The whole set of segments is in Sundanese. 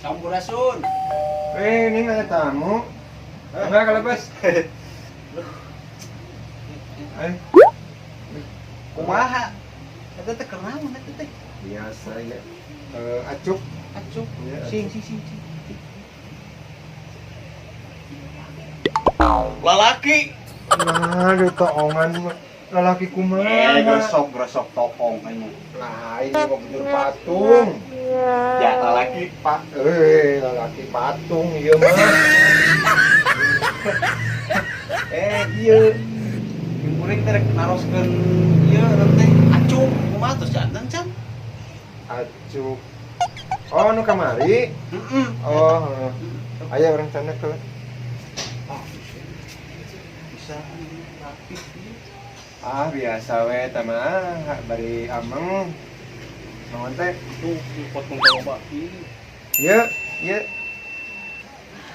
Sampurasun. Eh, ini ada tamu. Enggak kalau bos. Eh, Kumaha? Eta teh keur naon eta teh? Biasa ya. Eh, acuk. Acuk. Iya, Sing sing sing sing. Lalaki. Nah, aduh toongan lalaki kumaha. Eh, gresok gresok topong kayaknya. Lah, ini kok bujur patung. Ya, lalaki. Pak, lalaki patung ieu mah. Eh, ieu. Kuring teh rek naroskeun ieu teh acuk kumaha tos janten can? Acuk. Oh, nu kamari. Heeh. Oh, heeh. Aya urang sana ke. Oh, bisa rapi ieu. Ah, biasa we tah mah bari ameng. Naon teh? Tuh, potong loba ieu. Ieu, ieu.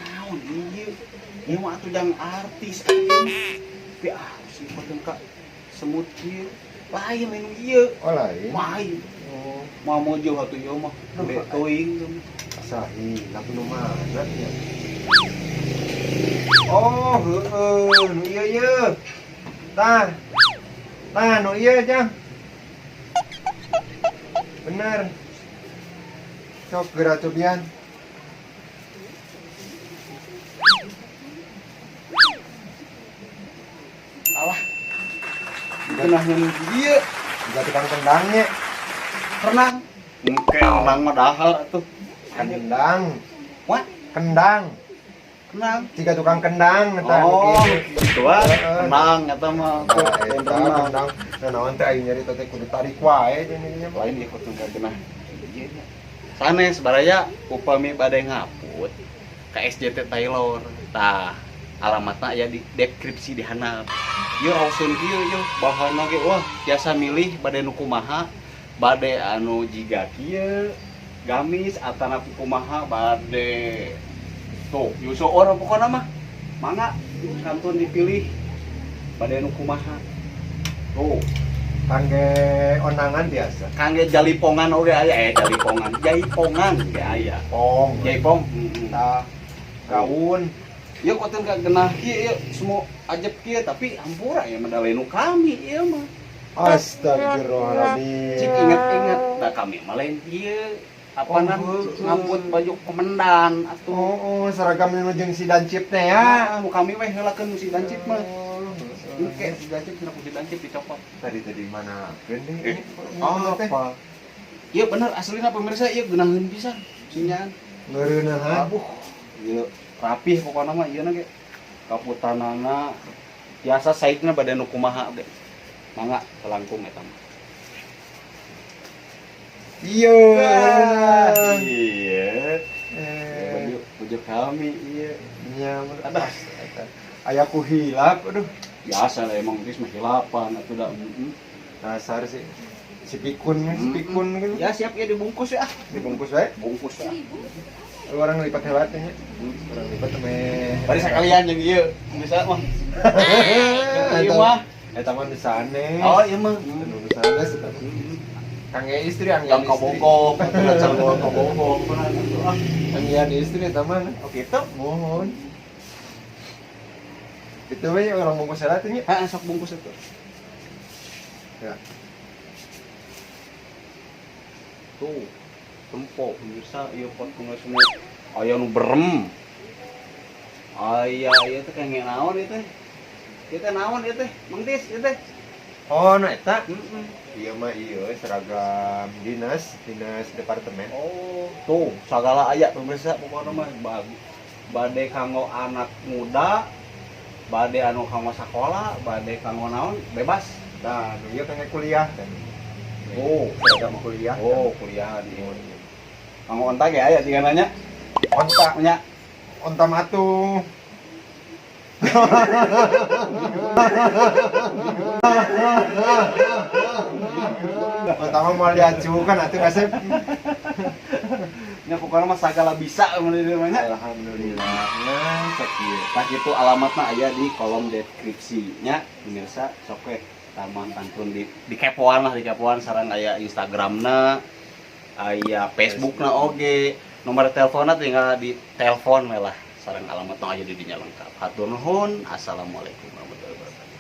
Naon ieu? Ieu mah atuh jang artis atuh. Tapi ah, si potong ka semut ieu. Lain lain ieu. Oh, lain. Lain. Oh, Mau mojo atuh ieu mah. Gede teuing. Asahi, lagu nu mana ya? Oh, heueuh, nu ieu ieu. Tah. Tah, nu ieu jang. Bener. Sok geura cobian. Alah. Geunahkeun ieu. Juga tukang kendangnya. Renang. Engke renang mah dahar atuh. Kendang. Wah, Kendang. kendang. Jika tukang kendang eta nu Oh, kieu. gitu ah. Heeh. Kendang eta mah. Nah, eta Renang. kendang. Nah, naon teh aing nyari teh kudu tarik wae jeung ieu mah. Lain ieu kudu geunah. Ieu nya. Sanes baraya upami bade ngaput ka SJT Taylor. Tah, alamatna aya di deskripsi di handap. Ieu raoseun kieu ieu bahanna ge wah tiasa milih bade nu kumaha, bade anu jiga kieu, gamis atanapi kumaha bade tuh yusoor pokona mah. Mangga kantun dipilih bade nu kumaha. Tuh, Kangge ondangan biasa. Kangge jalipongan oge aya, jalipongan, jaipongan ge aya. Pong. Jaipong, heeh. Tah, gaun. Ieu koten ka genah kieu ieu semua ajeb kieu tapi hampura ya mah da lain nu kami ieu mah. Astagfirullahaladzim. Cik inget-inget da kami mah lain kieu. Apanan Oh, heueuh. ngaput baju komandan atuh. Oh, seragam nu jeung si Dancip teh ya. Ya, nu kami weh heulakeun si Dancip mah. Oh, Engke si Dancip cenah ku si Dancip dicopot. Tadi tadi mana deh? Eh, Apa? Ieu bener aslina pemirsa ieu geunaheun pisan sinyaan. Ngeureuneuhan. Abuh, ieu rapih pokona mah ieu na ge. Kaputanana biasa saitna bade nu kumaha ge. Mangga telangkung eta mah. Iya. Iya. Eh, Baju baju kami iya. nya ada. Aya ku hilap, aduh. Biasa lah emang geus mah hilapan atuh da. Heeh. Dasar sih. Si pikun, si pikun gitu. Ya siap ya dibungkus ya. Dibungkus wae. Bungkus ya. Orang lipat heula teh nya. Orang lipat meh. Bari sakalian jeung ieu bisa mah. Ieu mah. Eta mah nu sanes. Oh ieu mah. Nu sanes eta mah. Kangge istri, anggian Yang istri. kabogoh, atuh can kabogoh atuh ah. Anggian istri eta mah. Oh gitu. Mohon. Itu we orang bungkus heula teh nya. Heeh, sok bungkus itu. Ya. Tuh, tempo pemirsa ieu potongna semua aya nu berem. Aya ieu teh kenge naon ieu teh? Ieu teh naon ieu teh? Mang Tis ieu teh. Oh, nu eta. Heeh. Ieu mah ieu seragam dinas, dinas departemen. Oh, tuh sagala aya pemirsa pokokna mah bade kanggo anak muda, bade anu kanggo sakola, bade kanggo naon bebas. Nah, nu ieu kangge kuliah kan. Oh, seragam kuliah. Oh, kuliahan ieu. Kanggo onta ge aya siga nanya. Onta, Nya. Onta matu. Onta mah moal diacukan atuh kasep. Nya pokokna mah sagala bisa mun di dieu mah nya. Alhamdulillah. Nah, sakieu. Tah kitu alamatna aya di kolom deskripsi nya pemirsa sok we taman kantun di kepoan lah, di kepoan sareng aya Instagramna, aya Facebookna oge. Nomor teleponnya tinggal di telepon we lah, sareng alamat aya di dinya lengkap. Hatur nuhun. Assalamualaikum warahmatullahi wabarakatuh.